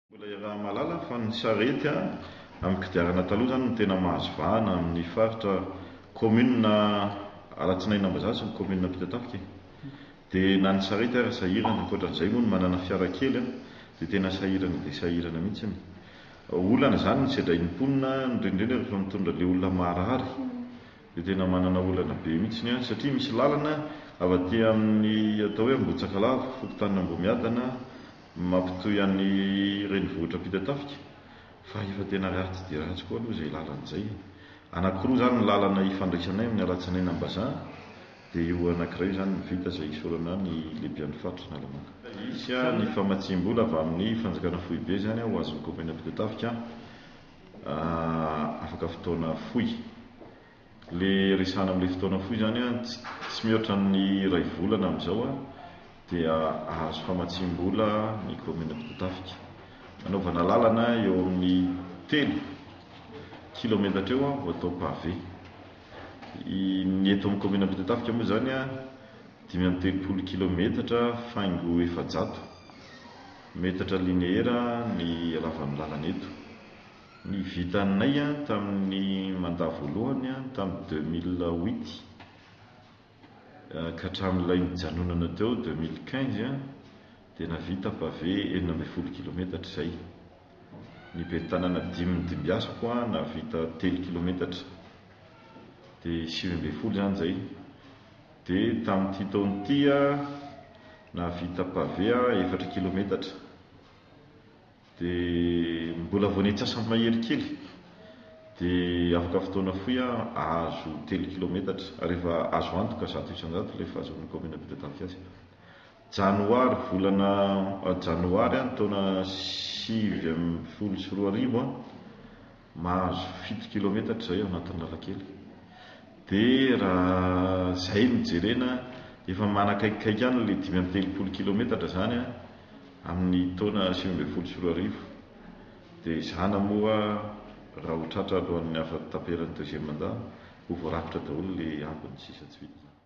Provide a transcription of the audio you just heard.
Mbola iaraha-mahalala fa ny sarety amin'ny kodiarana taloha izany no tena mahazo vahana amin'ny faritra commune Alatsinainy Ambazaha sy ny commune Ampitatafika e. Dia na ny sarety ary sahirana, ankoatran'izay moa ny manana fiara kely dia tena sahirana dia sahirana mihitsy. Olana izany ny sedrain'ny mponina, indrindra indrindra rehefa mitondra ilay olona marary dia tena manana olana be mihitsy satria misy lalana avy aty amin'ny atao hoe Ambohitsakalava, fokontanin'Ambohimiadana, Mampitohy an'ny renivohitra Ampitatafika fa efa tena ratsy dia ratsy koa aloha izay lalana izay e. Anankiroa izany ny lalana ifandraisanay amin'ny Alatsinainy Ambazaha dia io anankiray io izany no vita izay isaorana ny lehiben'ny faritra Analamanga. Hisy ny famatsiam-bola avy amin'ny fanjakana foibe izany ho azon'ny kaominina Ampitatafika afaka fotoana fohy. Le resahana amle fotoana fohy zany an, tsy mihoatra ny iray volana amin'izao an, dia ahazo famatsiam-bola ny kaominina Ampitatafika. Anaovana lalana eo amin'ny 3 kilometatra eo an, ho atao pavé. Ny eto amin'ny kaominina Ampitatafika moa zany an, 35 kilometatra faingo 400 metatra linéaire ny halavan'ny lalana eto. Ny vitanay tamin'ny mandat voalohany tamin'ny 2008 ka hatramin'ilay nijanonana teo 2015 dia nahavita pavé 16 kilometatra izay. Ny ben'ny tanàna dimy nodimbiasako nahavita 3 kilometatra dia 19 izany izay. Dia tamin'ity taona ity nahavita pavé 4 kilometatra. Dia mbola vao nitsasa mahery kely dia afaka fotoana fohy aho ahazo 3 kilometatra ary efa azo antoka 100% ilay fahazoan'ny kaominina Ampitatafika azy. Janoary volana janoary ny taona 2019 mahazo 7 kilometatra izay ao anatin'ny lalan-kely. Dia raha izay no jerena efa manakaikikaiky any ilay 35 kilometatra izany amin'ny taona 2019. Dia ezahana moa raha ho tratra alohan'ny hafataperan'ny deuxième mandat ho voarakotra daholo ilay ambiny sisa tsy vita izany.